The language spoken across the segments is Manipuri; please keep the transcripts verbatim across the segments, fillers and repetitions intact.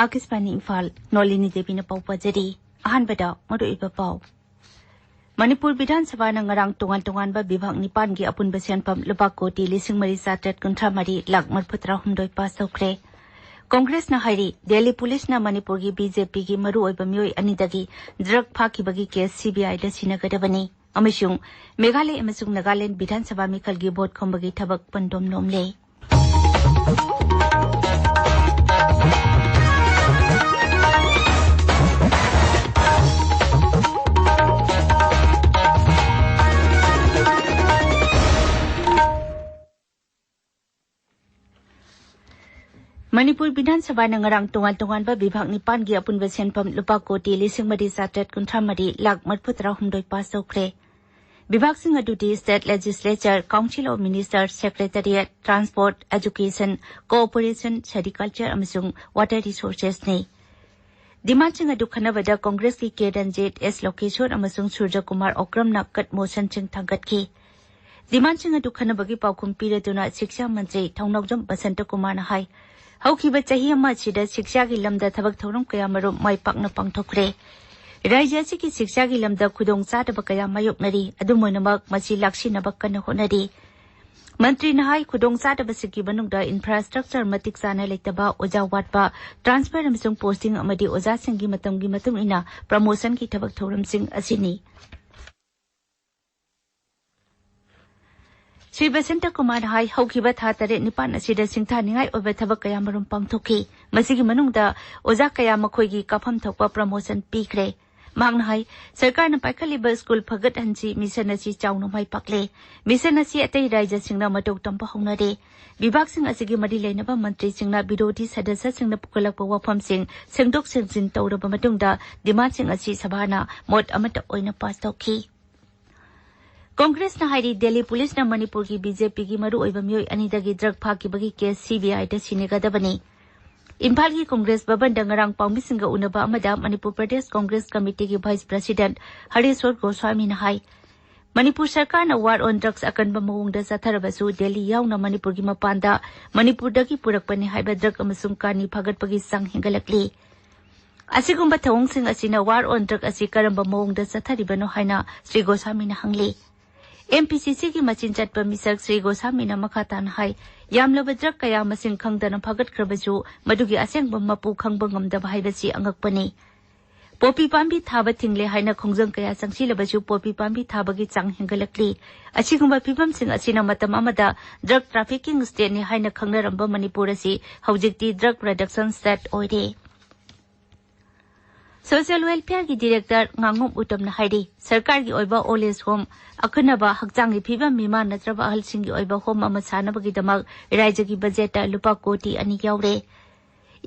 ꯑꯥꯀꯥꯁꯕꯥꯅꯤ ꯏꯝꯐꯥꯜ, ꯅꯣꯂꯤꯅꯤ ꯗꯦꯕꯤꯅ ꯄꯥꯎ ꯄꯥꯖꯔꯤ꯫ ꯑꯍꯥꯟꯕꯗ ꯃꯔꯨꯑꯣꯏꯕ ꯄꯥꯎ꯫ ꯃꯅꯤꯄꯨꯔ ꯕꯤꯙꯥꯟ ꯁꯚꯥꯅ ꯉꯔꯥꯡ ꯇꯣꯉꯥꯟ ꯇꯣꯉꯥꯟꯕ ꯕꯤꯚꯥꯒ ꯅꯤꯄꯥꯟꯒꯤ ꯑꯄꯨꯟꯕ ꯁꯦꯟꯐꯝ ꯂꯨꯄꯥ ꯀꯣꯇꯤ ꯂꯤꯁꯤꯡ ꯃꯔꯤ ꯆꯥꯇ꯭ꯔꯦꯠ ꯀꯨꯟꯊ꯭ꯔꯥ ꯃꯔꯤ ꯂꯥꯈ ꯃꯔꯤꯐꯨ ꯇꯔꯥ ꯍꯨꯝꯗꯣꯏ ꯄꯥꯁ ꯇꯧꯈ꯭ꯔꯦ꯫ ꯀꯣꯡꯒ꯭ꯔꯦꯁꯅ ꯍꯥꯏꯔꯤ, ꯗꯦꯜꯂꯤ ꯄꯨꯂꯤꯁꯅ ꯃꯅꯤꯄꯨꯔꯒꯤ ꯕꯤ ꯖꯦ ꯄꯤꯒꯤ ꯃꯔꯨꯑꯣꯏꯕ ꯃꯤꯑꯣꯏ ꯑꯅꯤꯗꯒꯤ ꯗ꯭ꯔꯒ ꯐꯥꯈꯤꯕꯒꯤ ꯀꯦꯁ ꯁꯤ ꯕꯤ ꯑꯥꯏꯗ ꯁꯤꯟꯅꯒꯗꯕꯅꯤ꯫ ꯑꯃꯁꯨꯡ ꯃꯦꯘꯥꯂꯌ ꯑꯃꯁꯨꯡ ꯅꯥꯒꯥꯂꯦꯟꯗ ꯕꯤꯙꯥꯟ ꯁꯚꯥ ꯃꯤꯈꯜꯒꯤ ꯚꯣꯠ ꯈꯣꯝꯕꯒꯤ ꯊꯕꯛ ꯄꯟꯗꯣꯝ ꯅꯣꯝꯂꯦ꯫ ꯃꯅꯤꯄꯨꯔ ꯕꯤꯙꯥꯟ ꯁꯚꯥꯅ ꯉꯔꯥꯡ ꯇꯣꯉꯥꯟ ꯇꯣꯉꯥꯟꯕ ꯕꯤꯚꯥꯒ ꯅꯤꯄꯥꯟꯒꯤ ꯑꯄꯨꯟꯕ ꯁꯦꯟꯐꯝ ꯂꯨꯄꯥ ꯀꯣꯇꯤ ꯂꯤꯁꯤꯡ ꯃꯔꯤ ꯆꯥꯇ꯭ꯔꯦꯠ ꯀꯨꯟꯊ꯭ꯔꯥ ꯃꯔꯤ ꯂꯥꯈ ꯃꯔꯤꯐꯨ ꯇꯔꯥ ꯍꯨꯝꯗꯣꯏ ꯄꯥꯁ ꯇꯧꯈ꯭ꯔꯦ꯫ ꯕꯤꯚꯥꯒꯁꯤꯡ ꯑꯗꯨꯗꯤ State Legislature, Council of Ministers, Secretariat, Transport, Education, Cooperation, Sericulture ꯑꯃꯁꯨꯡ Water Resourcesꯅꯤ꯫ ꯗꯤꯃꯥꯟꯁꯤꯡ ꯑꯗꯨ ꯈꯟꯅꯕꯗ ꯀꯣꯡꯒ꯭ꯔꯦꯁꯀꯤ ꯀꯦ ꯔꯟꯖꯤꯠ, ꯑꯦꯁ ꯂꯣꯀꯦꯁꯣꯔ ꯑꯃꯁꯨꯡ ꯁꯨꯔꯖ ꯀꯨꯃꯥꯔ ꯑꯣꯀ꯭ꯔꯝꯅ ꯀꯠ ꯃꯣꯁꯟꯁꯤꯡ ꯊꯥꯡꯒꯠꯈꯤ꯫ ꯗꯤꯃꯥꯟꯁꯤꯡ ꯑꯗꯨ ꯈꯟꯅꯕꯒꯤ ꯄꯥꯎꯈꯨꯝ ꯄꯤꯔꯗꯨꯅ ꯁꯤꯛꯁꯥ ꯃꯟꯇ꯭ꯔꯤ ꯊꯧꯅꯥꯎꯖꯝ ꯕꯁꯟꯇ ꯀꯨꯃꯥꯔꯅ ꯍꯥꯏ, ꯍꯧꯈꯤꯕ ꯆꯍꯤ ꯑꯃ ꯑꯁꯤꯗ ꯁꯤꯛꯁꯥꯒꯤ ꯂꯝꯗ ꯊꯕꯛ ꯊꯧꯔꯝ ꯀꯌꯥꯃꯔꯨꯝ ꯃꯥꯏ ꯄꯥꯛꯅ ꯄꯥꯡꯊꯣꯛꯈ꯭ꯔꯦ꯫ ꯔꯥꯖ꯭ꯌ ꯑꯁꯤꯒꯤ ꯁꯤꯛꯁꯥꯒꯤ ꯂꯝꯗ ꯈꯨꯗꯣꯡꯆꯥꯗꯕ ꯀꯌꯥ ꯃꯥꯌꯣꯛꯅꯔꯤ, ꯑꯗꯨꯝ ꯑꯣꯏꯅꯃꯛ ꯃꯁꯤ ꯂꯥꯛꯁꯤꯟꯅꯕ ꯀꯟꯅ ꯍꯣꯠꯅꯔꯤ꯫ ꯃꯟꯇ꯭ꯔꯤꯅ ꯍꯥꯏ, ꯈꯨꯗꯣꯡꯆꯥꯗꯕꯁꯤꯡꯒꯤ ꯃꯅꯨꯡꯗ infrastructure ꯃꯇꯤꯛ ꯆꯥꯅ ꯂꯩꯇꯕ, ꯑꯣꯖꯥ ꯋꯥꯠꯄ, transfer ꯑꯃꯁꯨꯡ posting ꯑꯃꯗꯤ ꯑꯣꯖꯥꯁꯤꯡꯒꯤ ꯃꯇꯝꯒꯤ ꯃꯇꯨꯡ ꯏꯟꯅ promotionꯒꯤ ꯊꯕꯛ ꯊꯧꯔꯝꯁꯤꯡ ꯑꯁꯤꯅꯤ꯫ ꯁ꯭ꯔꯤ ꯕꯁꯟꯇ ꯀꯨꯃꯥꯔꯅ ꯍꯥꯏ, ꯍꯧꯈꯤꯕ ꯊꯥ ꯇꯔꯦꯠ ꯅꯤꯄꯥꯟ ꯑꯁꯤꯗ ꯁꯤꯡꯊꯥꯅꯤꯡꯉꯥꯏ ꯑꯣꯏꯕ ꯊꯕꯛ ꯀꯌꯥꯃꯔꯨꯝ ꯄꯥꯡꯊꯣꯛꯈꯤ꯫ ꯃꯁꯤꯒꯤ ꯃꯅꯨꯡꯗ ꯑꯣꯖꯥ ꯀꯌꯥ ꯃꯈꯣꯏꯒꯤ ꯀꯥꯐꯝ ꯊꯣꯛꯄ promotion ꯄꯤꯈ꯭ꯔꯦ꯫ ꯃꯍꯥꯛꯅ ꯍꯥꯏ, ꯁꯔꯀꯥꯔꯅ ꯄꯥꯏꯈꯠꯂꯤꯕ ꯁ꯭ꯀꯨꯜ ꯐꯒꯠꯍꯟꯁꯤ ꯃꯤꯁꯟ ꯑꯁꯤ ꯆꯥꯎꯅ ꯃꯥꯏ ꯄꯥꯛꯂꯦ꯫ ꯃꯤꯁꯟ ꯑꯁꯤ ꯑꯇꯩ ꯔꯥꯖ꯭ꯌꯁꯤꯡꯅ ꯃꯇꯧ ꯇꯝꯕ ꯍꯧꯅꯔꯦ꯫ ꯕꯤꯚꯥꯒꯁꯤꯡ ꯑꯁꯤꯒꯤ ꯃꯔꯤ ꯂꯩꯅꯕ ꯃꯟꯇ꯭ꯔꯤꯁꯤꯡꯅ ꯕꯤꯔꯣꯙꯤ ꯁꯗꯁ꯭ꯌꯁꯤꯡꯅ ꯄꯨꯈꯠꯂꯛꯄ ꯋꯥꯐꯝꯁꯤꯡ ꯁꯦꯡꯗꯣꯛ ꯁꯦꯡꯖꯤꯟ ꯇꯧꯔꯕ ꯃꯇꯨꯡꯗ ꯗꯤꯃꯥꯟꯁꯤꯡ ꯑꯁꯤ ꯁꯚꯥꯅ ꯃꯣꯠ ꯑꯃꯠꯇ ꯑꯣꯏꯅ ꯄꯥꯁ ꯇꯧꯈꯤ꯫ ꯀꯣꯡꯒ꯭ꯔꯦꯁꯅ ꯍꯥꯏꯔꯤ, ꯗꯦꯜꯂꯤ ꯄꯨꯂꯤꯁꯅ ꯃꯅꯤꯄꯨꯔꯒꯤ ꯕꯤ ꯖꯦ ꯄꯤꯒꯤ ꯃꯔꯨꯑꯣꯏꯕ ꯃꯤꯑꯣꯏ ꯑꯅꯤꯗꯒꯤ ꯗ꯭ꯔꯒ ꯐꯥꯈꯤꯕꯒꯤ ꯀꯦꯁ ꯁꯤ ꯕꯤ ꯑꯥꯏꯗ ꯁꯤꯟꯅꯒꯗꯕꯅꯤ꯫ ꯏꯝꯐꯥꯜꯒꯤ ꯀꯣꯡꯒ꯭ꯔꯦꯁ ꯚꯕꯟꯗ ꯉꯔꯥꯡ ꯄꯥꯎꯃꯤꯁꯤꯡꯒ ꯎꯅꯕ ꯑꯃꯗ ꯃꯅꯤꯄꯨꯔ ꯄ꯭ꯔꯗꯦꯁ ꯀꯣꯡꯒ꯭ꯔꯦꯁ ꯀꯃꯤꯇꯤꯒꯤ ꯚꯥꯏꯁ ꯄ꯭ꯔꯁꯤꯗꯦꯟꯠ ꯍꯔꯦꯁ꯭ꯋꯔ ꯒꯣꯁ꯭ꯋꯥꯃꯤꯅ ꯍꯥꯏ, ꯃꯅꯤꯄꯨꯔ ꯁꯔꯀꯥꯔꯅ war on drugs ꯑꯀꯟꯕ ꯃꯑꯣꯡꯗ ꯆꯠꯊꯔꯕꯁꯨ ꯗꯦꯜꯂꯤ ꯌꯥꯎꯅ ꯃꯅꯤꯄꯨꯔꯒꯤ ꯃꯄꯥꯟꯗ ꯃꯅꯤꯄꯨꯔꯗꯒꯤ ꯄꯨꯔꯛꯄꯅꯤ ꯍꯥꯏꯕ ꯗ꯭ꯔꯒ ꯑꯃꯁꯨꯡ ꯀꯥꯅꯤ ꯐꯥꯒꯠꯄꯒꯤ ꯆꯥꯡ ꯍꯦꯟꯒꯠꯂꯛꯂꯤ꯫ ꯑꯁꯤꯒꯨꯝꯕ ꯊꯧꯑꯣꯡꯁꯤꯡ ꯑꯁꯤꯅ war on drug ꯑꯁꯤ ꯀꯔꯝꯕ ꯃꯑꯣꯡꯗ ꯆꯠꯊꯔꯤꯕꯅꯣ ꯍꯥꯏꯅ ꯁ꯭ꯔꯤ ꯒꯣꯁꯥꯃꯤꯅ ꯍꯪꯂꯤ꯫ ꯑꯦꯝ ꯄꯤ ꯁꯤ ꯁꯤꯒꯤ ꯃꯆꯤꯟ ꯆꯠꯄ ꯃꯤꯁꯛ ꯁ꯭ꯔꯤ ꯒꯣꯁꯥꯃꯤꯅ ꯃꯈꯥ ꯇꯥꯅ ꯍꯥꯏ, ꯌꯥꯝꯂꯕ ꯗ꯭ꯔꯒ ꯀꯌꯥ ꯃꯁꯤꯡ ꯈꯪꯗꯅ ꯐꯥꯒꯠꯈ꯭ꯔꯕꯁꯨ ꯃꯗꯨꯒꯤ ꯑꯁꯦꯡꯕ ꯃꯄꯨ ꯈꯪꯕ ꯉꯝꯗꯕ ꯍꯥꯏꯕꯁꯤ ꯑꯉꯛꯄꯅꯤ꯫ ꯄꯣꯄꯤ ꯄꯥꯝꯕꯤ ꯊꯥꯕ ꯊꯤꯡꯂꯦ ꯍꯥꯏꯅ ꯈꯣꯡꯖꯪ ꯀꯌꯥ ꯆꯪꯁꯤꯜꯂꯕꯁꯨ ꯄꯣꯄꯤ ꯄꯥꯝꯕꯤ ꯊꯥꯕꯒꯤ ꯆꯥꯡ ꯍꯦꯟꯒꯠꯂꯛꯂꯤ꯫ ꯑꯁꯤꯒꯨꯝꯕ ꯐꯤꯕꯝꯁꯤꯡ ꯑꯁꯤꯅ ꯃꯇꯝ ꯑꯃꯗ ꯗ꯭ꯔꯒ ꯇ꯭ꯔꯥꯐꯤꯀꯤꯡ ꯁ꯭ꯇꯦꯠꯅꯤ ꯍꯥꯏꯅ ꯈꯪꯅꯔꯝꯕ ꯃꯅꯤꯄꯨꯔ ꯑꯁꯤ ꯍꯧꯖꯤꯛꯇꯤ ꯗ꯭ꯔꯒ ꯄ꯭ꯔꯗꯛꯁꯟ ꯁ꯭ꯇꯦꯠ ꯑꯣꯏꯔꯦ꯫ ꯁꯣꯁꯤꯌꯦꯜ ꯋꯦꯜꯐꯤꯌꯔꯒꯤ ꯗꯤꯔꯦꯛꯇꯔ ꯉꯥꯉꯣꯝ ꯎꯇꯝꯅ ꯍꯥꯏꯔꯤ, ꯁꯔꯀꯥꯔꯒꯤ ꯑꯣꯏꯕ ꯑꯣꯜ ꯑꯦꯖ ꯍꯣꯝ, ꯑꯈꯟꯅꯕ ꯍꯛꯆꯥꯡꯒꯤ ꯐꯤꯕꯝ ꯃꯤꯃꯥꯟꯅꯗ꯭ꯔꯕ ꯑꯍꯜꯁꯤꯡꯒꯤ ꯑꯣꯏꯕ ꯍꯣꯝ ꯑꯃ ꯁꯥꯅꯕꯒꯤꯗꯃꯛ ꯔꯥꯏꯖ꯭ꯌꯒꯤ ꯕꯖꯦꯠꯇ ꯂꯨꯄꯥ ꯀꯣꯇꯤ ꯑꯅꯤ ꯌꯥꯎꯔꯦ꯫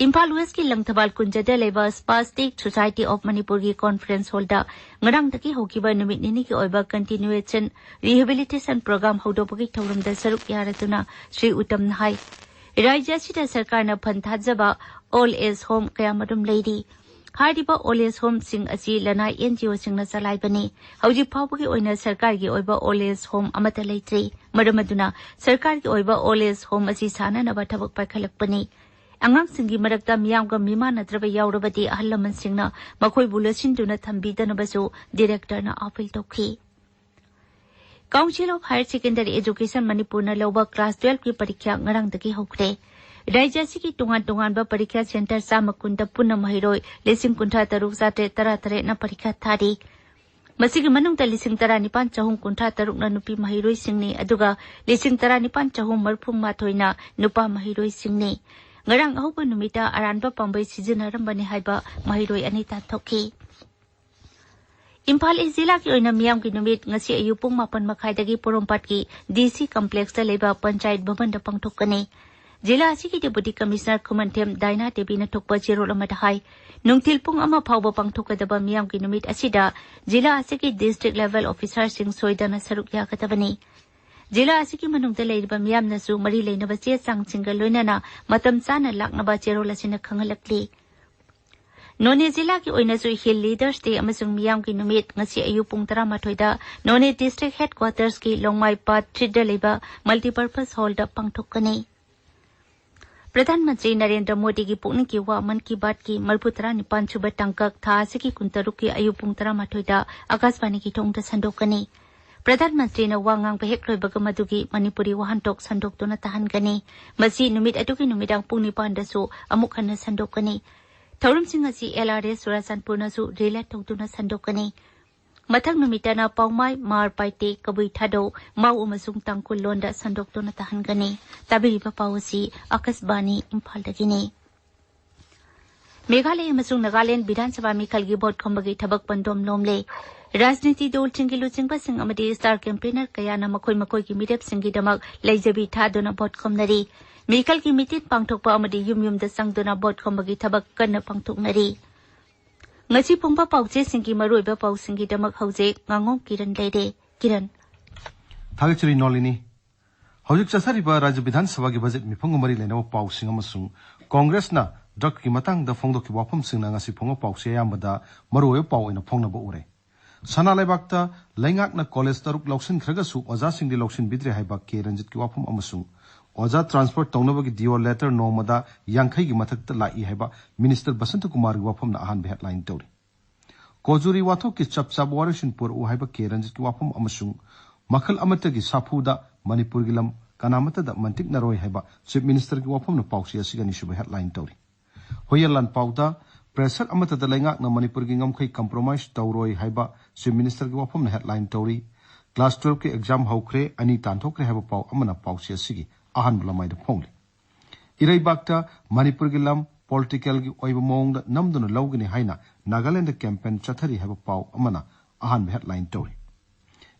ꯏꯝꯐꯥꯜ ꯋꯦꯁꯀꯤ ꯂꯪꯊꯕꯥꯜ ꯀꯨꯟꯖꯗ ꯂꯩꯕ ꯁ꯭ꯄꯥꯁꯇꯤꯛ ꯁꯣꯁꯥꯏꯇꯤ ꯑꯣꯐ ꯃꯅꯤꯄꯨꯔꯒꯤ ꯀꯣꯟꯐꯔꯦꯟꯁ ꯍꯣꯜꯗ ꯉꯔꯥꯡꯗꯒꯤ ꯍꯧꯈꯤꯕ ꯅꯨꯃꯤꯠ ꯅꯤꯅꯤꯒꯤ ꯑꯣꯏꯕ ꯀꯟꯇꯤꯅ꯭ꯌꯨꯑꯦꯁꯟ ꯔꯤꯍꯦꯕꯤꯂꯤꯇꯦꯁꯟ ꯄ꯭ꯔꯣꯒ꯭ꯔꯥꯝ ꯍꯧꯗꯣꯛꯄꯒꯤ ꯊꯧꯔꯝꯗ ꯁꯔꯨꯛ ꯌꯥꯔꯗꯨꯅ ꯁ꯭ꯔꯤ ꯎꯇꯝꯅ ꯍꯥꯏ, ꯔꯥꯏꯖ꯭ꯌ ꯑꯁꯤꯗ ꯁꯔꯀꯥꯔꯅ ꯐꯟ ꯊꯥꯖꯕ ꯑꯣꯜ ꯑꯦꯖ ꯍꯣꯝ ꯀꯌꯥꯃꯔꯨꯝ ꯂꯩꯔꯤ꯫ ꯍꯥꯏꯔꯤꯕ ꯑꯣꯜ ꯑꯦꯖ ꯍꯣꯝꯁꯤꯡ ꯑꯁꯤ ꯂꯅꯥꯏ ꯑꯦꯟ ꯖꯤ ꯑꯣꯁꯤꯡꯅ ꯆꯂꯥꯏꯕꯅꯤ꯫ ꯍꯧꯖꯤꯛ ꯐꯥꯎꯕꯒꯤ ꯑꯣꯏꯅ ꯁꯔꯀꯥꯔꯒꯤ ꯑꯣꯏꯕ ꯑꯣꯜ ꯑꯦꯖ ꯍꯣꯝ ꯑꯃꯠꯇ ꯂꯩꯇ꯭ꯔꯤ꯫ ꯃꯔꯝ ꯑꯗꯨꯅ ꯁꯔꯀꯥꯔꯒꯤ ꯑꯣꯏꯕ ꯑꯣꯜ ꯑꯦꯖ ꯍꯣꯝ ꯑꯁꯤ ꯁꯥꯅꯅꯕ ꯊꯕꯛ ꯄꯥꯏꯈꯠꯂꯛꯄꯅꯤ꯫ ꯑꯉꯥꯡꯁꯤꯡꯒꯤ ꯃꯔꯛꯇ ꯃꯤꯌꯥꯝꯒ ꯃꯤꯃꯥꯟꯅꯗ꯭ꯔꯕ ꯌꯥꯎꯔꯕꯗꯤ ꯑꯍꯜ ꯂꯃꯟꯁꯤꯡꯅ ꯃꯈꯣꯏꯕꯨ ꯂꯣꯠꯁꯤꯟꯗꯨꯅ ꯊꯝꯕꯤꯗꯅꯕꯁꯨ ꯗꯤꯔꯦꯛꯇꯔꯅ ꯑꯥꯄꯤꯜ ꯇꯧꯈꯤ꯫ Council of Higher Secondary Education ꯃꯅꯤꯄꯨꯔꯅ ꯂꯧꯕ ꯀ꯭ꯂꯥꯁ ꯇꯨꯋꯦꯜꯐꯀꯤ ꯄꯔꯤꯈ꯭ꯌꯥ ꯉꯔꯥꯡꯗꯒꯤ ꯍꯧꯈ꯭ꯔꯦ꯫ ꯔꯥꯏꯖ꯭ꯌ ꯑꯁꯤꯒꯤ ꯇꯣꯉꯥꯟ ꯇꯣꯉꯥꯟꯕ ꯄꯔꯤꯈ꯭ꯌꯥ ꯁꯦꯟꯇꯔ ꯆꯥꯝꯃ ꯀꯨꯟꯗ ꯄꯨꯟꯅ ꯃꯍꯩꯔꯣꯏ ꯂꯤꯁꯤꯡ ꯀꯨꯟꯊ꯭ꯔꯥ ꯇꯔꯨꯛ ꯆꯥꯇ꯭ꯔꯦꯠ ꯇꯔꯥ ꯇꯔꯦꯠꯅ ꯄꯔꯤꯈ꯭ꯌꯥ ꯊꯥꯔꯤ꯫ ꯃꯁꯤꯒꯤ ꯃꯅꯨꯡꯗ ꯂꯤꯁꯤꯡ ꯇꯔꯥꯅꯤꯄꯥꯟ ꯆꯍꯨꯝ ꯀꯨꯟꯊ꯭ꯔꯥ ꯇꯔꯨꯛꯅ ꯅꯨꯄꯤ ꯃꯍꯩꯔꯣꯏꯁꯤꯡꯅꯤ, ꯑꯗꯨꯒ ꯂꯤꯁꯤꯡ ꯇꯔꯥꯅꯤꯄꯥꯟ ꯆꯍꯨꯝ ꯃꯔꯤꯐꯨ ꯃꯥꯊꯣꯏꯅ ꯅꯨꯄꯥ ꯃꯍꯩꯔꯣꯏꯁꯤꯡꯅꯤ꯫ ꯉꯔꯥꯡ ꯑꯍꯧꯕ ꯅꯨꯃꯤꯠꯇ ꯑꯔꯥꯟꯕ ꯄꯥꯝꯕꯩ ꯁꯤꯖꯤꯟꯅꯔꯝꯕꯅꯤ ꯍꯥꯏꯕ ꯃꯍꯩꯔꯣꯏ ꯑꯅꯤ ꯇꯥꯟꯊꯣꯛꯈꯤ꯫ ꯏꯝꯐꯥꯜ ꯏꯁ ꯖꯤꯂꯥꯒꯤ ꯑꯣꯏꯅ ꯃꯤꯌꯥꯝꯒꯤ ꯅꯨꯃꯤꯠ ꯉꯁꯤ ꯑꯌꯨꯛ ꯄꯨꯡ ꯃꯥꯄꯟ ꯃꯈꯥꯏꯗꯒꯤ ꯄꯣꯔꯣꯝꯄꯥꯠꯀꯤ ꯗꯤ ꯁꯤ ꯀꯝꯄ꯭ꯂꯦꯛꯁꯇ ꯂꯩꯕ ꯄꯟꯆꯥꯌꯠ ꯚꯕꯟꯗ ꯄꯥꯡꯊꯣꯛꯀꯅꯤ꯫ ꯖꯤꯂꯥ ꯑꯁꯤꯒꯤ ꯗꯦꯄꯨꯇꯤ ꯀꯃꯤꯁꯅꯔ ꯈꯨꯃꯟꯊꯦꯝ ꯗꯥꯏꯅꯥ ꯗꯦꯕꯤꯅ ꯊꯣꯛꯄ ꯆꯦꯔꯣꯜ ꯑꯃꯗ ꯍꯥꯏ, ꯅꯨꯡꯊꯤꯜ ꯄꯨꯡ ꯑꯃ ꯐꯥꯎꯕ ꯄꯥꯡꯊꯣꯛꯀꯗꯕ ꯃꯤꯌꯥꯝꯒꯤ ꯅꯨꯃꯤꯠ ꯑꯁꯤꯗ ꯖꯤꯂꯥ ꯑꯁꯤꯒꯤ ꯗꯤꯁꯇ꯭ꯔꯤꯛ ꯂꯦꯚꯦꯜ ꯑꯣꯐꯤꯁꯥꯔꯁꯤꯡ ꯁꯣꯏꯗꯅ ꯁꯔꯨꯛ ꯌꯥꯒꯗꯕꯅꯤ꯫ ꯖꯤꯂꯥ ꯑꯁꯤꯒꯤ ꯃꯅꯨꯡꯗ ꯂꯩꯔꯤꯕ ꯃꯤꯌꯥꯝꯅꯁꯨ ꯃꯔꯤ ꯂꯩꯅꯕ ꯆꯦ ꯆꯥꯡꯁꯤꯡꯒ ꯂꯣꯏꯅꯅ ꯃꯇꯝ ꯆꯥꯅ ꯂꯥꯛꯅꯕ ꯆꯦꯔꯣꯜ ꯑꯁꯤꯅ ꯈꯪꯍꯜꯂꯛꯂꯤ꯫ ꯅꯣꯅꯦ ꯖꯤꯂꯥꯒꯤ ꯑꯣꯏꯅꯁꯨ ꯍꯤꯜ ꯂꯤꯗꯔꯁ ꯗꯦ ꯑꯃꯁꯨꯡ ꯃꯤꯌꯥꯝꯒꯤ ꯅꯨꯃꯤꯠ ꯉꯁꯤ ꯑꯌꯨꯛ ꯄꯨꯡ ꯇꯔꯥꯃꯥꯊꯣꯏꯗ ꯅꯣꯅꯦ ꯗꯤꯁꯇ꯭ꯔꯤꯛ ꯍꯦꯗꯀ꯭ꯋꯥꯇꯔꯁꯀꯤ ꯂꯣꯡꯃꯥꯏ ꯄꯥꯠ ꯊ꯭ꯔꯤꯗ ꯂꯩꯕ ꯃꯜꯇꯤꯄꯔꯄꯁ ꯍꯣꯜꯗ ꯄꯥꯡꯊꯣꯛꯀꯅꯤ꯫ ꯄ꯭ꯔꯙꯥꯟ ꯃꯟꯇ꯭ꯔꯤ ꯅꯔꯦꯟꯗ꯭ꯔ ꯃꯣꯗꯤꯒꯤ ꯄꯨꯛꯅꯤꯡꯒꯤ ꯋꯥ ꯃꯟ ꯀꯤ ꯕꯥꯠꯀꯤ ꯃꯔꯤꯐꯨ ꯇꯔꯥꯅꯤꯄꯥꯟ ꯁꯨꯕ ꯇꯥꯡꯀꯛ ꯊꯥ ꯑꯁꯤꯒꯤ ꯀꯨꯟꯇꯔꯨꯛꯀꯤ ꯑꯌꯨꯛ ꯄꯨꯡ ꯇꯔꯥꯃꯥꯊꯣꯏꯗ ꯑꯀꯥꯁꯕꯥꯅꯤꯒꯤ ꯊꯣꯡꯗ ꯁꯟꯗꯣꯛꯀꯅꯤ꯫ ꯄ꯭ꯔꯙꯥꯟ ꯃꯟꯇ꯭ꯔꯤꯅ ꯋꯥ ꯉꯥꯡꯕ ꯍꯦꯛ ꯂꯣꯏꯕꯒ ꯃꯗꯨꯒꯤ ꯃꯅꯤꯄꯨꯔꯤ ꯋꯥꯍꯟꯊꯣꯛ ꯁꯟꯗꯣꯛꯇꯨꯅ ꯇꯥꯍꯟꯒꯅꯤ꯫ ꯃꯁꯤ ꯅꯨꯃꯤꯠ ꯑꯗꯨꯒꯤ ꯅꯨꯃꯤꯗꯥꯡ ꯄꯨꯡ ꯅꯤꯄꯥꯟꯗꯁꯨ ꯑꯃꯨꯛ ꯍꯟꯅ ꯁꯟꯗꯣꯛꯀꯅꯤ꯫ ꯊꯧꯔꯝꯁꯤꯡ ꯑꯁꯤ ꯑꯦꯜ ꯑꯥꯔ ꯑꯦꯁ ꯆꯨꯔꯥꯆꯥꯟꯄꯨꯔꯅꯁꯨ ꯔꯤꯂꯦ ꯇꯧꯗꯨꯅ ꯁꯟꯗꯣꯛꯀꯅꯤ꯫ ꯃꯊꯪ ꯅꯨꯃꯤꯠꯇꯅ ꯄꯥꯎꯃꯥꯏ, ꯃꯥꯔ, ꯄꯥꯏꯇꯦ, ꯀꯕꯨꯏ ꯊꯥꯗꯧ, ꯃꯥꯎ ꯑꯃꯁꯨꯡ ꯇꯥꯡꯈꯨꯜ ꯂꯣꯟꯗ ꯁꯟꯗꯣꯛꯇꯨꯅ ꯇꯥꯍꯟꯒꯅꯤ꯫ ꯇꯥꯕꯤꯔꯤꯕ ꯄꯥꯎ ꯑꯁꯤ ꯑꯀꯥꯁꯕꯥꯅꯤ ꯏꯝꯐꯥꯜꯗꯒꯤꯅꯤ꯫ ꯃꯦꯘꯥꯂꯌ ꯑꯃꯁꯨꯡ ꯅꯥꯒꯥꯂꯦꯟ ꯕꯤꯙꯥꯟ ꯁꯚꯥ ꯃꯤꯈꯜꯒꯤ ꯚꯣꯠ ꯈꯣꯝꯕꯒꯤ ꯊꯕꯛ ꯄꯟꯗꯣꯝ ꯂꯣꯝꯂꯦ꯫ ꯔꯥꯖꯅꯤꯇꯤ ꯗꯜꯁꯤꯡꯒꯤ ꯂꯨꯆꯤꯡꯕꯁꯤꯡ ꯑꯃꯗꯤ ꯁ꯭ꯇꯥꯔ ꯀꯦꯝꯄꯦꯅꯔ ꯀꯌꯥꯅ ꯃꯈꯣꯏ ꯃꯈꯣꯏꯒꯤ ꯃꯤꯔꯦꯞꯁꯤꯡꯒꯤꯗꯃꯛ ꯂꯩꯖꯕꯤ ꯊꯥꯗꯨꯅ ꯚꯣꯠ ꯈꯣꯝꯅꯔꯤ꯫ ꯃꯤꯈꯜꯒꯤ ꯃꯤꯇꯤꯟ ꯄꯥꯡꯊꯣꯛꯄ ꯑꯃꯗꯤ ꯌꯨꯝ ꯌꯨꯝꯗ ꯆꯪꯗꯨꯅ ꯚꯣꯠ ꯈꯣꯝꯕꯒꯤ ꯊꯕꯛ ꯀꯟꯅ ꯄꯥꯡꯊꯣꯛꯅꯔꯤ꯫ ꯉꯁꯤ ꯐꯣꯡꯕ ꯄꯥꯎꯆꯦꯁꯤꯡꯒꯤ ꯃꯔꯨꯑꯣꯏꯕ ꯄꯥꯎꯁꯤꯡꯒꯤꯗꯃꯛ ꯍꯧꯖꯤꯛ ꯉꯥꯉꯣꯝ ꯀꯤꯔꯟ ꯂꯩꯔꯦ꯫ ꯀꯤꯔꯟ꯫ ꯊꯥꯒꯠꯆꯔꯤ ꯅꯣꯂꯤꯅꯤ꯫ ꯍꯧꯖꯤꯛ ꯆꯠꯊꯔꯤꯕ ꯔꯥꯖ꯭ꯌ ꯕꯤꯙꯥꯟ ꯁꯚꯥꯒꯤ ꯕꯖꯦꯠ ꯃꯤꯐꯝꯒ ꯃꯔꯤ ꯂꯩꯅꯕ ꯄꯥꯎꯁꯤꯡ ꯑꯃꯁꯨꯡ ꯀꯣꯡꯒ꯭ꯔꯦꯁꯅ ꯗ꯭ꯔꯒꯀꯤ ꯃꯇꯥꯡꯗ ꯐꯣꯡꯗꯣꯛꯈꯤꯕ ꯋꯥꯐꯝꯁꯤꯡꯅ ꯉꯁꯤ ꯐꯣꯡꯕ ꯄꯥꯎꯆꯦ ꯑꯌꯥꯝꯕꯗ ꯃꯔꯨꯑꯣꯏꯕ ꯄꯥꯎ ꯑꯣꯏꯅ ꯐꯣꯡꯅꯕ ꯎꯔꯦ꯫ ꯁꯅꯥ ꯂꯩꯕꯥꯛꯇ ꯂꯩꯉꯥꯛꯅ ꯀꯣꯂꯦꯖ ꯇꯔꯨꯛ ꯂꯧꯁꯤꯟꯈ꯭ꯔꯒꯁꯨ ꯑꯣꯖꯥꯁꯤꯡꯗꯤ ꯂꯧꯁꯤꯟꯕꯤꯗ꯭ꯔꯦ ꯍꯥꯏꯕ ꯀꯦ ꯔꯟꯖꯤꯠꯀꯤ ꯋꯥꯐꯝ ꯑꯃꯁꯨꯡ ꯑꯣꯖꯥ ꯇ꯭ꯔꯥꯟꯁꯐꯔ ꯇꯧꯅꯕꯒꯤ ꯗꯤꯑꯣ ꯂꯦꯇꯔ ꯅꯣꯡꯃꯗ ꯌꯥꯡꯈꯩꯒꯤ ꯃꯊꯛꯇ ꯂꯥꯛꯏ ꯍꯥꯏꯕ ꯃꯤꯅꯤꯁꯇꯔ ꯕꯁꯟꯇꯀꯨꯃꯥꯔꯒꯤ ꯋꯥꯐꯝꯅ ꯑꯍꯥꯟꯕ ꯍꯦꯗꯂꯥꯏꯟ ꯇꯧꯔꯤ꯫ ꯀꯣꯖꯨꯔꯤ ꯋꯥꯊꯣꯛꯀꯤ ꯆꯞ ꯆꯥꯕ ꯋꯥꯔꯣꯏꯁꯤꯟ ꯄꯨꯔꯛꯎ ꯍꯥꯏꯕ ꯀꯦ ꯔꯟꯖꯤꯠꯀꯤ ꯋꯥꯐꯝ ꯑꯃꯁꯨꯡ ꯃꯈꯜ ꯑꯃꯠꯇꯒꯤ ꯁꯥꯐꯨꯗ ꯃꯅꯤꯄꯨꯔꯒꯤ ꯂꯝ ꯀꯅꯥꯃꯠꯇꯗ ꯃꯟꯇꯤꯛꯅꯔꯣꯏ ꯍꯥꯏꯕ ꯆꯤꯐ ꯃꯤꯅꯤꯁꯇꯔꯒꯤ ꯋꯥꯐꯝꯅ ꯄꯥꯎꯆꯦ ꯑꯁꯤꯒꯤ ꯑꯅꯤꯁꯨꯕ ꯍꯦꯗꯂꯥꯏꯟ ꯇꯧꯔꯤ꯫ ꯍꯨꯏꯌꯦꯟ ꯂꯥꯟꯄꯥꯎꯗ ꯄ꯭ꯔꯦꯁꯔ ꯑꯃꯠꯇꯗ ꯂꯩꯉꯥꯛꯅ ꯃꯅꯤꯄꯨꯔꯒꯤ ꯉꯝꯈꯩ ꯀꯝꯄ꯭ꯔꯣꯃꯥꯏꯁ ꯇꯧꯔꯣꯏ ꯍꯥꯏꯕ ꯆꯤꯐ ꯃꯤꯅꯤꯁꯇꯔꯒꯤ ꯋꯥꯐꯝꯅ ꯍꯦꯗꯂꯥꯏꯟ ꯇꯧꯔꯤ꯫ ꯀ꯭ꯂꯥꯁ ꯇꯨꯋꯦꯜꯐꯀꯤ ꯑꯦꯛꯖꯥꯝ ꯍꯧꯈ꯭ꯔꯦ, ꯑꯅꯤ ꯇꯥꯟꯊꯣꯛꯈ꯭ꯔꯦ ꯍꯥꯏꯕ ꯄꯥꯎ ꯑꯃꯅ ꯄꯥꯎꯆꯦ ꯑꯁꯤꯒꯤ ꯑꯍꯥꯟꯕ ꯂꯃꯥꯏꯗ ꯐꯣꯡꯂꯤ꯫ ꯏꯔꯩꯕꯥꯛꯇ ꯃꯅꯤꯄꯨꯔꯒꯤ ꯂꯝ ꯄꯣꯂꯤꯇꯤꯀꯦꯜꯒꯤ ꯑꯣꯏꯕ ꯃꯑꯣꯡꯗ ꯅꯝꯗꯨꯅ ꯂꯧꯒꯅꯤ ꯍꯥꯏꯅ ꯅꯥꯒꯥꯂꯦꯟꯗ ꯀꯦꯝꯄꯦꯟ ꯆꯠꯊꯔꯤ ꯍꯥꯏꯕ ꯄꯥꯎ ꯑꯃꯅ ꯑꯍꯥꯟꯕ ꯍꯦꯗꯂꯥꯏꯟ ꯇꯧꯔꯤ꯫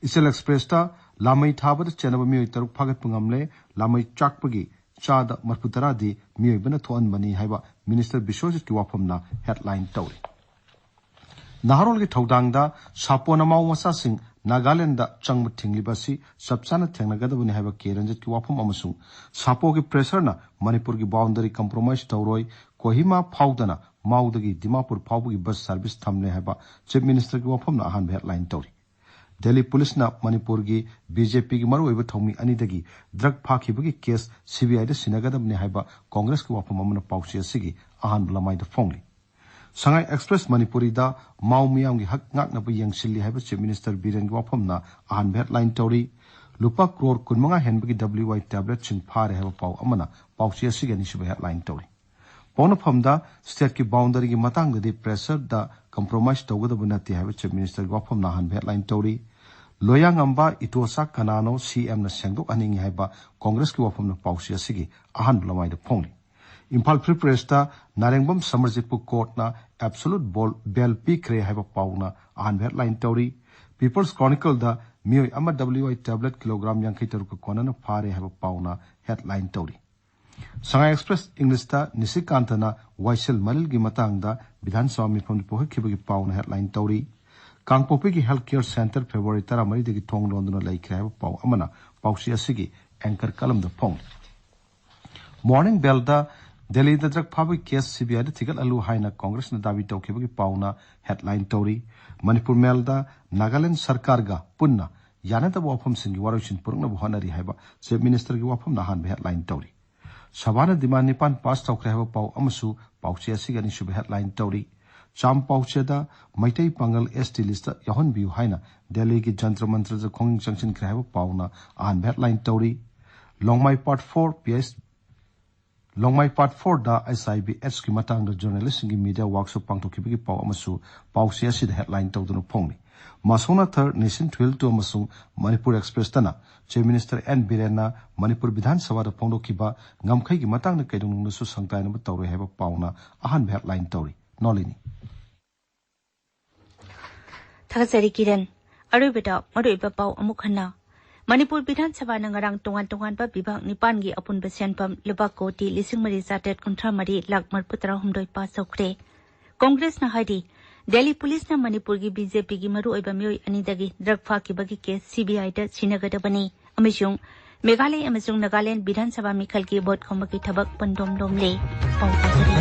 ꯏꯆꯦꯜ ꯑꯦꯛꯁꯄ꯭ꯔꯦꯁꯇ ꯂꯥꯃꯩ ꯊꯥꯕꯗ ꯆꯦꯟꯅꯕ ꯃꯤꯑꯣꯏ ꯇꯔꯨꯛ ꯐꯥꯒꯠꯄ ꯉꯝꯂꯦ, ꯂꯥꯃꯩ ꯆꯥꯛꯄꯒꯤ ꯆꯥꯗ ꯃꯔꯐꯨ ꯇꯔꯥꯗꯤ ꯃꯤꯑꯣꯏꯕꯅ ꯊꯣꯛꯍꯟꯕꯅꯤ ꯍꯥꯏꯕ ꯃꯤꯅꯤꯁꯇꯔ ꯕꯤꯁ꯭ꯋꯖꯤꯠꯀꯤ ꯋꯥꯐꯝꯅ ꯍꯦꯗꯂꯥꯏꯟ ꯇꯧꯔꯤ꯫ ꯅꯍꯥꯔꯣꯜꯒꯤ ꯊꯧꯗꯥꯡꯗ ꯁꯥꯄꯣꯟ ꯑꯃꯥꯎ ꯃꯆꯥꯁꯤꯡ ꯅꯥꯒꯥꯂꯦꯟꯗ ꯆꯪꯕ ꯊꯤꯡꯂꯤꯕ ꯑꯁꯤ ꯆꯞ ꯆꯥꯅ ꯊꯦꯡꯅꯒꯗꯕꯅꯤ ꯍꯥꯏꯕ ꯀꯦ ꯔꯟꯖꯤꯠꯀꯤ ꯋꯥꯐꯝ ꯑꯃꯁꯨꯡ ꯁꯥꯄꯣꯒꯤ ꯄ꯭ꯔꯦꯁꯔꯅ ꯃꯅꯤꯄꯨꯔꯒꯤ ꯕꯥꯎꯟꯗꯔꯤ ꯀꯝꯄ꯭ꯔꯣꯃꯥꯏꯁ ꯇꯧꯔꯣꯏ, ꯀꯣꯍꯤꯃꯥ ꯐꯥꯎꯗꯅ ꯃꯥꯎꯗꯒꯤ ꯗꯤꯃꯥꯄꯨꯔ ꯐꯥꯎꯕꯒꯤ ꯕꯁ ꯁꯥꯔꯚꯤꯁ ꯊꯝꯂꯦ ꯍꯥꯏꯕ ꯆꯤꯐ ꯃꯤꯅꯤꯁꯇꯔꯒꯤ ꯋꯥꯐꯝꯅ ꯑꯍꯥꯟꯕ ꯍꯦꯗꯂꯥꯏꯟ ꯇꯧꯔꯤ꯫ ꯗꯦꯜꯂꯤ ꯄꯨꯂꯤꯁꯅ ꯃꯅꯤꯄꯨꯔꯒꯤ ꯕꯤꯖꯦꯄꯤꯒꯤ ꯃꯔꯨꯑꯣꯏꯕ ꯊꯧꯃꯤ ꯑꯅꯤꯗꯒꯤ ꯗ꯭ꯔꯒ ꯐꯥꯈꯤꯕꯒꯤ ꯀꯦꯁ ꯁꯤꯕꯤꯑꯥꯏꯗ ꯁꯤꯟꯅꯒꯗꯕꯅꯤ ꯍꯥꯏꯕ ꯀꯣꯡꯒ꯭ꯔꯦꯁꯀꯤ ꯋꯥꯐꯝ ꯑꯃꯅ ꯄꯥꯎꯆꯦ ꯑꯁꯤꯒꯤ ꯑꯍꯥꯟꯕ ꯂꯃꯥꯏꯗ ꯐꯣꯡꯂꯤ꯫ ꯁꯉꯥꯏ ꯑꯦꯛꯁꯄ꯭ꯔꯦꯁ ꯃꯅꯤꯄꯨꯔꯤꯗ ꯃꯥꯎ ꯃꯤꯌꯥꯝꯒꯤ ꯍꯛ ꯉꯥꯛꯅꯕ ꯌꯦꯡꯁꯤꯜꯂꯤ ꯍꯥꯏꯕ ꯆꯤꯐ ꯃꯤꯅꯤꯁꯇꯔ ꯕꯤꯔꯦꯟꯒꯤ ꯋꯥꯐꯝꯅ ꯑꯍꯥꯟꯕ ꯍꯦꯗꯂꯥꯏꯟ ꯇꯧꯔꯤ꯫ ꯂꯨꯄꯥ ꯀ꯭ꯔꯣꯔ ꯀꯨꯟꯃꯉꯥ ꯍꯦꯟꯕꯒꯤ ꯗꯕ꯭ꯂꯤꯎ ꯑꯥꯏ ꯇꯦꯕ꯭ꯂꯦꯠꯁꯤꯡ ꯐꯥꯔꯦ ꯍꯥꯏꯕ ꯄꯥꯎ ꯑꯃꯅ ꯄꯥꯎꯆꯦ ꯑꯁꯤꯒꯤ ꯑꯅꯤꯁꯨꯕ ꯍꯦꯗꯂꯥꯏꯟ ꯇꯧꯔꯤ꯫ ꯄꯥꯎꯅꯐꯝꯗ ꯁ꯭ꯇꯦꯠꯀꯤ ꯕꯥꯎꯟꯗꯔꯤꯒꯤ ꯃꯇꯥꯡꯗꯗꯤ ꯄ꯭ꯔꯦꯁꯔꯗ ꯀꯝꯄ꯭ꯔꯣꯃꯥꯏꯁ ꯇꯧꯒꯗꯕ ꯅꯠꯇꯦ ꯍꯥꯏꯕ ꯆꯤꯐ ꯃꯤꯅꯤꯁꯇꯔꯒꯤ ꯋꯥꯐꯝꯅ ꯑꯍꯥꯟꯕ ꯍꯦꯗꯂꯥꯏꯟ ꯇꯧꯔꯤ꯫ ꯂꯣꯌꯥꯉꯝꯕ ꯏꯇꯣꯆꯥ ꯀꯅꯥꯅꯣ ꯁꯤꯑꯦꯝꯅ ꯁꯦꯡꯗꯣꯛꯍꯟꯅꯤꯡꯏ ꯍꯥꯏꯕ ꯀꯣꯡꯒ꯭ꯔꯦꯁꯀꯤ ꯋꯥꯐꯝꯅ ꯄꯥꯎꯆꯦ ꯑꯁꯤꯒꯤ ꯑꯍꯥꯟꯕ ꯂꯃꯥꯏꯗ ꯐꯣꯡꯂꯤ꯫ ꯏꯝꯐꯥꯜ ꯐ꯭ꯔꯤ ꯄ꯭ꯔꯦꯁꯇ ꯅꯥꯔꯦꯡꯕꯝ ꯁꯃꯔꯖꯤꯠꯄꯨ ꯀꯣꯔꯠꯅ ꯑꯦꯕꯁꯣꯂꯨꯠ ꯕꯣꯜ ꯕꯦꯜ ꯄꯤꯈ꯭ꯔꯦ ꯍꯥꯏꯕ ꯄꯥꯎꯅ ꯑꯍꯥꯟꯕ ꯍꯦꯗꯂꯥꯏꯟ ꯇꯧꯔꯤ꯫ ꯄꯤꯄꯜꯁ ꯀ꯭ꯔꯣꯅꯤꯀꯜꯗ ꯃꯤꯑꯣꯏ ꯑꯃ ꯗꯕ꯭ꯂꯤꯎ ꯑꯥꯏ ꯇꯦꯕ꯭ꯂꯦꯠ ꯀꯤꯂꯣꯒ꯭ꯔꯥꯝ ꯌꯥꯡꯈꯩ ꯇꯔꯨꯛꯀ ꯀꯣꯟꯅꯅ ꯐꯥꯔꯦ ꯍꯥꯏꯕ ꯄꯥꯎꯅ ꯍꯦꯗꯂꯥꯏꯟ ꯇꯧꯔꯤ꯫ ꯁꯉꯥꯏ ꯑꯦꯛꯁꯄ꯭ꯔꯦꯁ ꯏꯪꯂꯤꯁꯇ ꯅꯤꯁꯤꯀꯥꯟꯇꯅ ꯋꯥꯏꯁꯦꯜ ꯃꯔꯤꯜꯒꯤ ꯃꯇꯥꯡꯗ ꯕꯤꯙꯥꯟ ꯁꯚꯥ ꯃꯤꯐꯝꯗ ꯄꯨꯈꯠꯈꯤꯕꯒꯤ ꯄꯥꯎꯅ ꯍꯦꯗꯂꯥꯏꯟ ꯇꯧꯔꯤ꯫ ꯀꯥꯡꯄꯣꯛꯄꯤꯒꯤ ꯍꯦꯜꯊ ꯀꯦꯌꯔ ꯁꯦꯟꯇꯔ ꯐꯦꯕ꯭ꯔꯨꯋꯥꯔꯤ ꯇꯔꯥꯃꯔꯤꯗꯒꯤ ꯊꯣꯡ ꯂꯣꯟꯗꯨꯅ ꯂꯩꯈ꯭ꯔꯦ ꯍꯥꯏꯕ ꯄꯥꯎ ꯑꯃꯅ ꯄꯥꯎꯆꯦ ꯑꯁꯤꯒꯤ ꯑꯦꯡꯀꯔ ꯀꯂꯝꯗ ꯐꯣꯡꯂꯤ꯫ ꯃꯣꯔꯅꯤꯡ ꯕꯦꯜꯗ ꯗꯦꯜꯂꯤꯗ ꯗ꯭ꯔꯒ ꯐꯥꯕꯒꯤ ꯀꯦꯁ ꯁꯤꯕꯤꯑꯥꯏꯗ ꯊꯤꯒꯠꯍꯜꯂꯨ ꯍꯥꯏꯅ ꯀꯣꯡꯒ꯭ꯔꯦꯁꯅ ꯗꯥꯕꯤ ꯇꯧꯈꯤꯕꯒꯤ ꯄꯥꯎꯅ ꯍꯦꯗꯂꯥꯏꯟ ꯇꯧꯔꯤ꯫ ꯃꯅꯤꯄꯨꯔ ꯃꯦꯜꯗ ꯅꯥꯒꯥꯂꯦꯟ ꯁꯔꯀꯥꯔꯒ ꯄꯨꯟꯅ ꯌꯥꯅꯗꯕ ꯋꯥꯐꯝꯁꯤꯡꯒꯤ ꯋꯥꯔꯣꯏꯁꯤꯟ ꯄꯨꯔꯛꯅꯕ ꯍꯣꯠꯅꯔꯤ ꯍꯥꯏꯕ ꯆꯤꯐ ꯃꯤꯅꯤꯁꯇꯔꯒꯤ ꯋꯥꯐꯝꯅ ꯑꯍꯥꯟꯕ ꯍꯦꯗꯂꯥꯏꯟ ꯇꯧꯔꯤ꯫ ꯁꯚꯥꯅ ꯗꯤꯃꯥꯟ ꯅꯤꯄꯥꯟ ꯄꯥꯁ ꯇꯧꯈ꯭ꯔꯦ ꯍꯥꯏꯕ ꯄꯥꯎ ꯑꯃꯁꯨ ꯄꯥꯎꯆꯦ ꯑꯁꯤꯒꯤ ꯑꯅꯤꯁꯨꯕ ꯍꯦꯗꯂꯥꯏꯟ ꯇꯧꯔꯤ꯫ ꯆꯥꯝ ꯄꯥꯎꯆꯦꯗ ꯃꯩꯇꯩ ꯄꯥꯉꯜ ꯑꯦꯁ ꯇꯤ ꯂꯤꯁꯇ ꯌꯥꯎꯍꯟꯕꯤꯌꯨ ꯍꯥꯏꯅ ꯗꯦꯜꯂꯤꯒꯤ ꯖꯟꯇ꯭ꯔ ꯃꯟꯇ꯭ꯔꯗ ꯈꯣꯡꯖꯪ ꯆꯪꯁꯤꯟꯈ꯭ꯔꯦ ꯍꯥꯏꯕ ꯄꯥꯎꯅ ꯑꯍꯥꯟꯕ ꯍꯦꯗꯂꯥꯏꯟ ꯇꯧꯔꯤ꯫ Longmai part four P H Longmai part ꯐꯣꯔꯗ ꯑꯩꯆ ꯑꯥꯏ ꯚꯤ ꯑꯦꯗꯁꯀꯤ ꯃꯇꯥꯡꯗ ꯖꯔꯅꯦꯂꯤꯁꯁꯤꯡꯒꯤ ꯃꯤꯗꯤꯌꯥ ꯋꯥꯛꯁꯣꯞ ꯄꯥꯡꯊꯣꯛꯈꯤꯕꯒꯤ ꯄꯥꯎ ꯑꯃꯁꯨ ꯄꯥꯎꯆꯦ ꯑꯁꯤꯗ ꯍꯦꯗꯂꯥꯏꯟ ꯇꯧꯗꯨꯅ ꯐꯣꯡꯂꯤ꯫ ꯃꯥꯁꯣꯅꯥꯊꯔ, ꯅꯦꯁꯟ ꯇꯨꯋꯦꯜꯇꯨ ꯑꯃꯁꯨꯡ ꯃꯅꯤꯄꯨꯔ ꯑꯦꯛꯁꯄ꯭ꯔꯦꯁꯇꯅ ꯆꯤꯐ ꯃꯤꯅꯤꯁꯇꯔ ꯑꯦꯟ ꯕꯤꯔꯦꯟꯅ ꯃꯅꯤꯄꯨꯔ ꯕꯤꯙꯥꯟ ꯁꯚꯥꯗ ꯐꯣꯡꯗꯣꯛꯈꯤꯕ ꯉꯝꯈꯩꯒꯤ ꯃꯇꯥꯡꯗ ꯀꯩꯗꯧꯅꯨꯡꯗꯁꯨ ꯁꯪꯇꯥꯏꯅꯕ ꯇꯧꯔꯣꯏ ꯍꯥꯏꯕ ꯄꯥꯎꯅ ꯑꯍꯥꯟꯕ ꯍꯦꯗꯂꯥꯏꯟ ꯇꯧꯔꯤ꯫ ꯅꯣꯂꯤꯅꯤ꯫ ꯊꯥꯒꯠꯆꯔꯤ ꯀꯤꯔꯟ꯫ ꯑꯔꯣꯏꯕꯗ ꯃꯔꯨꯑꯣꯏꯕ ꯄꯥꯎ ꯑꯃꯨꯛ ꯍꯟꯅ꯫ ꯃꯅꯤꯄꯨꯔ ꯕꯤꯙꯥꯟ ꯁꯚꯥꯅ ꯉꯔꯥꯡ ꯇꯣꯉꯥꯟ ꯇꯣꯉꯥꯟꯕ ꯕꯤꯚꯥꯒ ꯅꯤꯄꯥꯟꯒꯤ ꯑꯄꯨꯟꯕ ꯁꯦꯟꯐꯝ ꯂꯨꯄꯥ ꯀꯣꯇꯤ ꯂꯤꯁꯤꯡ ꯃꯔꯤ ꯆꯥꯇ꯭ꯔꯦꯠ ꯀꯨꯟꯊ꯭ꯔꯥ ꯃꯔꯤ ꯂꯥꯈ ꯃꯔꯤꯐꯨ ꯇꯔꯥꯍꯨꯝꯗꯣꯏ ꯄꯥꯁ ꯇꯧꯈ꯭ꯔꯦ꯫ ꯀꯣꯡꯒ꯭ꯔꯦꯁꯅ ꯍꯥꯏꯔꯤ, ꯗꯦꯜꯂꯤ ꯄꯨꯂꯤꯁꯅ ꯃꯅꯤꯄꯨꯔꯒꯤ ꯕꯤꯖꯦꯄꯤꯒꯤ ꯃꯔꯨꯑꯣꯏꯕ ꯃꯤꯑꯣꯏ ꯑꯅꯤꯗꯒꯤ ꯗ꯭ꯔꯒ ꯐꯥꯈꯤꯕꯒꯤ ꯀꯦꯁ ꯁꯤꯕꯤꯑꯥꯏꯗ ꯁꯤꯟꯅꯒꯗꯕꯅꯤ ꯑꯃꯁꯨꯡ ꯃꯦꯘꯥꯂꯌ ꯑꯃꯁꯨꯡ ꯅꯥꯒꯥꯂꯦꯟ ꯕꯤꯙꯥꯟ ꯁꯚꯥ ꯃꯤꯈꯜꯒꯤ ꯚꯣꯠ ꯈꯣꯝꯕꯒꯤ ꯊꯕꯛ ꯄꯟꯗꯣꯝ ꯂꯣꯝꯂꯦ꯫ ꯄꯥꯎ ꯄꯥꯖꯔꯤ꯫